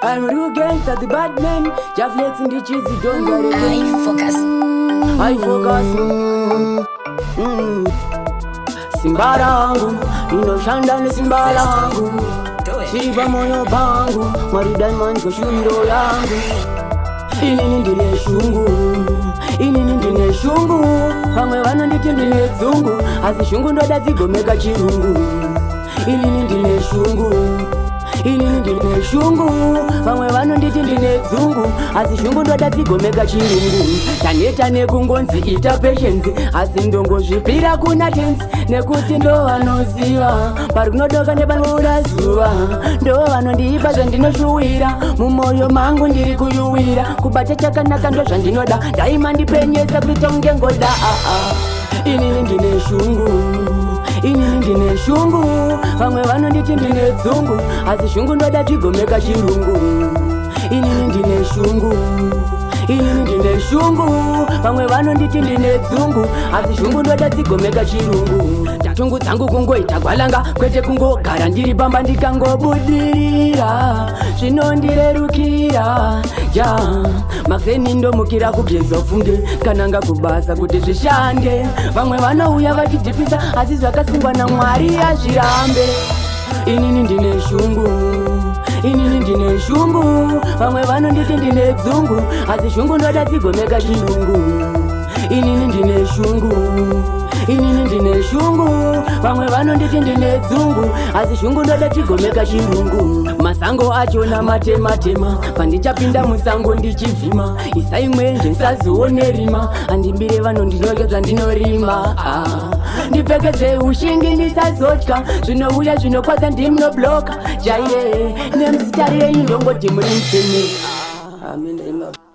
I'm real gangster, the bad man. Javlex ndichizi don't worry. I focus. I focus. Simba rangu, ndinoshanda nesimba rangu. Do it. Zviri pamoyo pangu, Mwari Diamond koshuviro yangu. Inini ndine shungu, inini ndine shungu. Vamwe vanonditi ndine dzungu, asi shungu ndoda dzigomeka chirungu. Inini ndine shungu, inini ndine shungu. Vamwe vanonditi ndine dzungu, asi shungu ndoda dzigomeka chirungu. Taneta nekungonzi ita patience, asi ndongozvipira kuna Tenzi, nekuti ndo vanoziva pari kunodoka nepanobuda zuva. Ndo vanondipa zvandinoshuwira, mumwoyo mangu ndiri kuyuwira. Kubata chakanaka ndo zvandinoda, ndaima ndipenyesa kuita kunge ngoda. Ah, ah. Inini ndine shungu, inini ndine shungu. Vamwe vanonditi ndine dzungu, asi shungu ndoda dzigomeka chirungu. Inini ndine shungu, inini ndine shungu. Vamwe vanonditi ndine dzungu, asi shungu ndoda dzigomeka chirungu. Shungu dzangu kungoita gwalanga, kwete kungogara ndiri pamba. Ndikangobudirira zvinondirerukira. Ja makuseni ndomukira kugeza funge kananga kubasa kuti zvishande. Vamwe vanouya vachidhipisa, asi zvakasungwa naMwari hazvirambe. Inini ndine shungu, inini ndine shungu. Vamwe vanonditi ndine dzungu, asi shungu ndoda dzigomeka chirungu. Inini ndine shungu, inini ndine shungu. Vamwe vanonditi ndine dzungu, asi shungu ndoda dzigomeka chirungu. Masango achona matematema, pandichapinda musango ndichivhima, isai mwenje ndisazoone rima. Handimbire vanondinodya zvandinorima. Ah. Ndipfekedze ushingi ndisazotya zvinouya zvinokwadza, ndimunobloka jaiye nemuzita renyu ndongoti muri mutsvene. Amen.